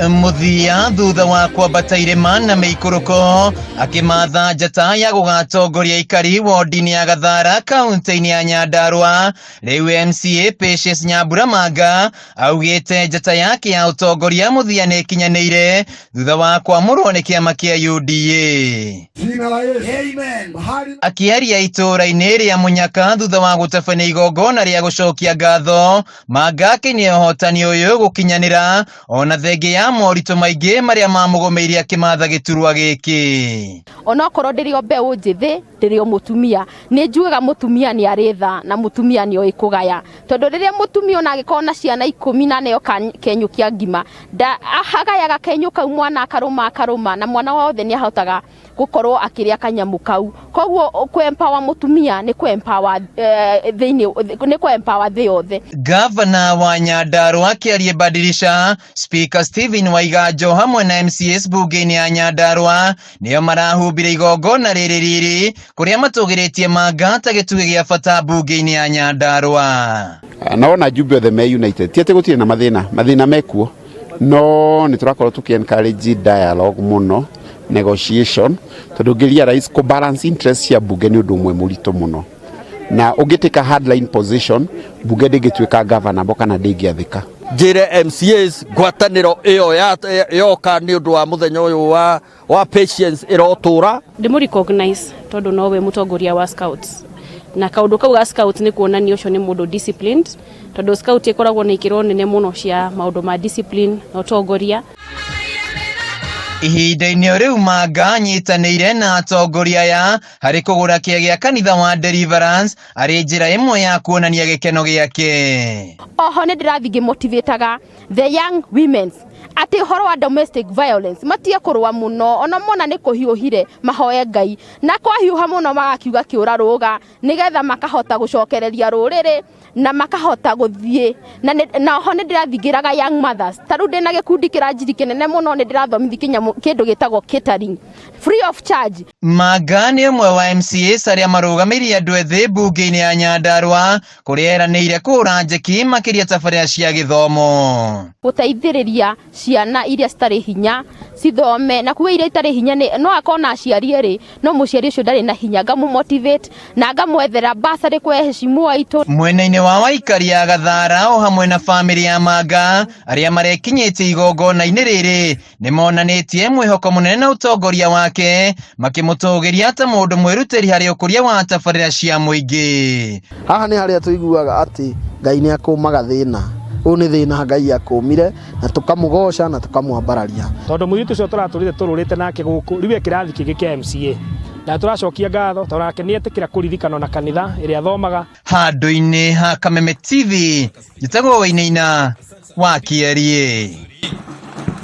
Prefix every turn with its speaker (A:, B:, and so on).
A: Mũthia thutha wa kwambata irĩma na mĩikũrũko akĩmatha njata ya gũgatongoria aikari wodi-inĩ ya Gathara kaunti-inĩ ya Nyandarua. Rĩu MCA Patience Nyambura Manga augĩte njata yake ya ũtongoria mũthia nĩ ĩkinyanĩire thutha wa kwamũrwo nĩ kĩama kĩa UDA.
B: Jina la Yesu. Amen. Mahali
A: Akĩaria itũũra-inĩ rĩa Mũnyaka thutha wa gũtabania igongona rĩa gũcokia ngatho, Manga akĩinia ũhotani ũyũ gũkinyanĩra ona thengia ya moritũ maingĩ marĩa mamũgũmĩire akĩmatha gĩturwa gĩkĩ.
C: Onokorwo ndĩrĩ o mbeũ njĩthĩ, ndĩrĩ o mũtumia, nĩ njugaga mũtumia nĩ arĩ tha na mũtumia nĩ oĩ kũgaya, tondũ rĩrĩa mũtumia ona angĩkorwo na ciana 10 na aneo kenyũ kĩa ngima, agayaga kenyũ kau mwana akarũma akarũma, na mwana wothe nĩ ahotaga gũkorwo akĩrĩa kanyamũ kau. Koguo kũ empower mũtumia nĩ kũ empower thĩinĩ, nĩ kũ empower thĩ yothe.
A: Gavana wa Nyandarua akĩaria Badirisha, Speaker Stephen Waiganjo hamwe na MCAs bunge-inĩ ya Nyandarua nĩo marahumbire igongona rĩrĩ riri kũrĩa matũgĩrĩtie Manga ta gĩtugĩ gĩa bata bunge-inĩ ya Nyandarua.
D: Na wona njumbe othe me united, ti atĩ gũtirĩ na mathĩna, mathĩna mekuo, no nĩ tũrakorwo tũkĩ encourage dialogue mũno, negotiation, tondũ ũngĩ realize kũ balance interest cia bunge nĩ ũndũ ũmwe mũritũ mũno, na ũngĩtĩka hardline position bunge ndĩngĩtuĩka governable kana ndĩngĩathĩka.
E: Njĩre MCAs ngwatanĩro ĩyo yoka nĩ ũndũ wa mũthenya ũyũ wa Patience ĩrotũra.
F: Ndĩmũ recognize tondũ nowe mũtongoria wa scouts, na kaũndũ kau ga scouts nĩ kuonania ũcio nĩ mũndũ disciplined, tondũ scout ĩkoragwo na ikĩro nene mũno cia maũndũ ma discipline na ũtongoria.
A: Ihinda-inĩ rĩu Manga anyitanĩire na atongoria aya harĩ kũgũra kĩa gĩa kanitha wa Deliverance arĩ njĩra ĩmwe ya kuonania gĩkeno gĩake.
C: Oho nĩ ndĩrathiĩ ngĩmotivataga the young women atĩ ũhoro wa domestic violence matige kũrũa mũno, ona mona nĩ kũhiũhire mahoe Ngai, na kwahiũha mũno magakiuga kĩũra rũga, nĩgetha makahota gũcokereria rũrĩrĩ na makahota gũthiĩ na oho nĩ ndĩrathingĩraga young mothers. Ta rĩu ndĩna gĩkundi kĩranjiri kĩnene mũno, nĩ ndĩrathomithia kĩndũ gĩtagwo catering free of charge.
A: Manga nĩ ũmwe wa MCAs arĩa marũgamĩrĩire andũ ethĩ mbunge-inĩ ya Nyandarua kũrĩa eranĩire kũhũra njeki makĩria tabarĩra cia gĩthomo.
C: Gũteithĩrĩria ciana iria citarĩ hinya cithome, na kuga iria itarĩ hinya nĩ no akorwo na aciari erĩ, no mũciari ũcio ndarĩ na hinya, ngamũ motivate na ngamwethera bursary kwa heshimu aitũ.
A: Mwena-inĩ wa waikari ya Gathara o hamwe na bamĩrĩ ya Manga arĩa marekinyĩtie igongona-inĩ rĩrĩ nĩ monanĩtie mwĩhoko mũnene na ũtongoria wake, makĩmũtũgĩria ta mũndũ mwĩrutĩri harĩ ũkũria wa tabarĩra cia mũingĩ.
G: Haha nĩ harĩa tũiguaga atĩ Ngai nĩ akũmaga thĩna. Ũyũ nĩ thĩna Ngai akũmire, na tũkamũgoca na tũkamwambararia.
H: Tondũ mũirĩtu ũcio tũratũrire tũrũrĩte nake gũkũ, rĩu e kĩrathi kĩngĩ kĩa MCA. Na tũracokia ngatho tondũ nake nĩ etĩkĩra kũririkanwo na kanitha ĩrĩa athomaga.
A: Handũ-inĩ ha Kameme TV, njĩtagwo Wainaina wa Kĩeriĩ.